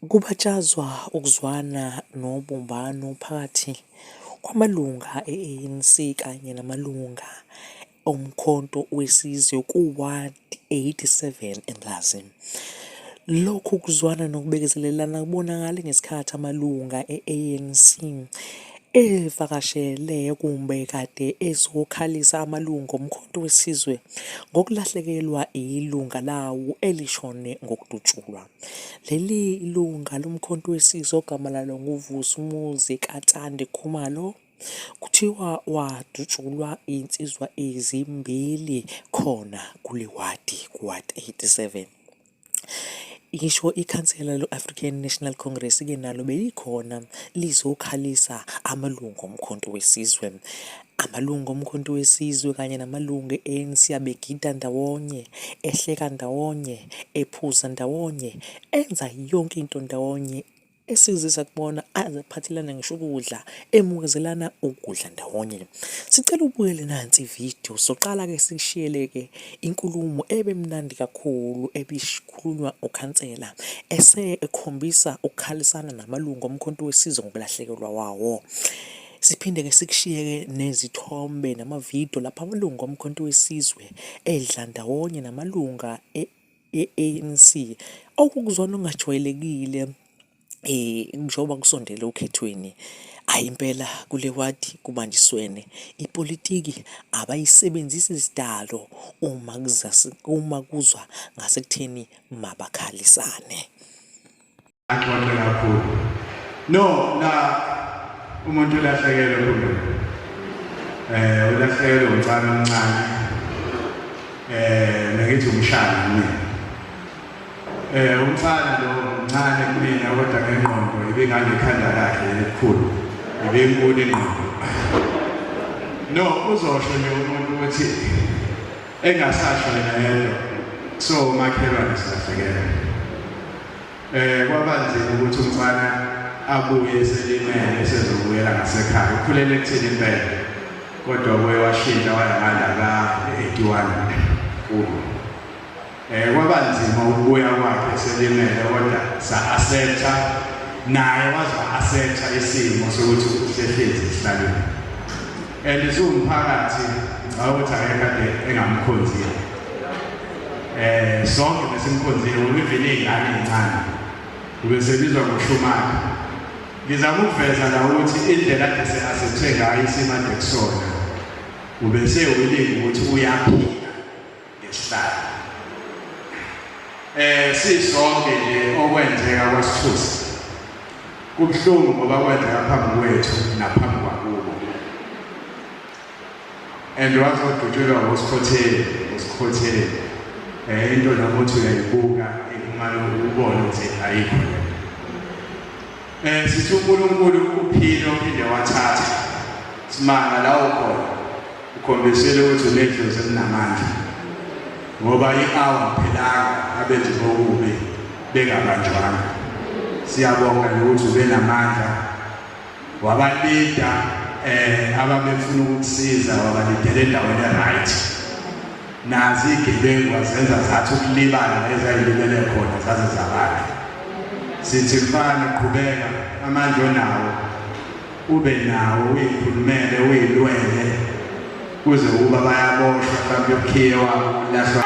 Kubatshazwa ukuzwana nobumbano phakathi kwamalunga e-ANC kanye namalunga oMkhonto weSizwe ku-Ward 87 eMlazi. Lokhu kuzwana nokubekezelelana kubonakale ngesikhathi amalunga e-ANC evakashele kumbe kade ezokhalisa amalunga oMkhonto weSizwe ngokulahlekelwa ilunga lawo elishone ngokudutshulwa. Leli lunga loMkhonto weSizwe ogama lalo nguVusumuzi kaThandi Khumalo, kuthiwa wadutshulwa iy'nsizwa ezimbili khona kule wadi, ku-ward 87. Ngisho ikhansela le-African National Congress-ke nalo belikhona lizokhalisa amalungu oMkhonto weSizwe. Amalungu oMkhonto weSizwe kanye namalungu e-ANC abegida ndawonye, ehleka ndawonye, ephuza ndawonye, enza yonke into ndawonye esizisa kubona aze aphathelana ngisho ukudla, emukezelana ukudla ndawonye. Sicela ubukele nansi ividiyo. Soqala-ke sikushiyele-ke inkulumo ebemnandi kakhulu ebikhulunywa ukhansela ese ekhombisa ukukhalisana namalungu oMkhonto weSizwe ngokulahlekelwa wawo. Siphinde-ke sikushiyeke nezithombe namavidiyo lapho amalungu oMkhonto weSizwe edla ndawonye namalunga e-ANC okukuzona okungajwayelekile njengoba kusondele okhethweni. Hhayi impela kule wadi kubanjiswene, ipolitiki abayisebenzisi sidalo uma uma kuzwa ngasekutheni mabakhalisane. Axoxe kakhulu. No, la umuntu ulahlekelwe kulo. Ulahlekelwe umfana omncane. Ngithi umshana mina. Umfana lo mncane kumina kodwa ngengqondo ibingangekhanda lakhe elikhulu. Ibinkulu ingqondo. No, uzosho nje umuntu ukuthi engasasho yena yedwa. So umakhelwane silahlekelwe. Kwaba nzima ukuthi umfana abuye eselimele esezobuyela ngasekhaya. Ukhulele ekuthini impela. Kodwa ubuye washintsha waya ngala ka-81 kubo. Kwaba nzima ukubuya kwakhe eselimele kodwa sa-accepta naye waze wa-accepta isimo sokuthi usehlezi esihlalweni. And siwumphakathi ngicabanga ukuthi akekho kade engamkhonzile. Sonke besimkhonzile ngoba even iy'ngane ey'ncane ubesebizwa ngoSchumacher. Ngizama ukuveza la ukuthi indlela ade se-accepte ngayo isimo ade kusona ubese-willing ukuthi uyaphila ngesihlalo. Sisonke nje okwenzeka kwasithusa. Kubuhlungu ngoba kwenzeka phambi kwethu naphambi kwakubo. And wazodutshulwa ngosikhotheni, ngosikhotheni. Into noma uthi uyayibuka ikumane ubone ukuthi ayikho le. Sithi uNkulunkulu uphile uphinde wathatha. Simanga la ukhona. Ukhombisile ukuthi unedlozi elinamandla. Ngoba i-hour phelanga abenzi bokubi bengabanjwanga. Siyabonga nje ukuthi ube namandla wabalida ababefuna ukukusiza wabalidela endaweni e-right. Nazi igebengu wazenza zathi ukulibala ezayilibele khona zaze zabala. Sithi mfana qhubeka amandla onawo ube nawo uyikhulumele uyilwele kuze ukuba bayaboshwa mhlawumbe ukhiye wabo ulahlwa.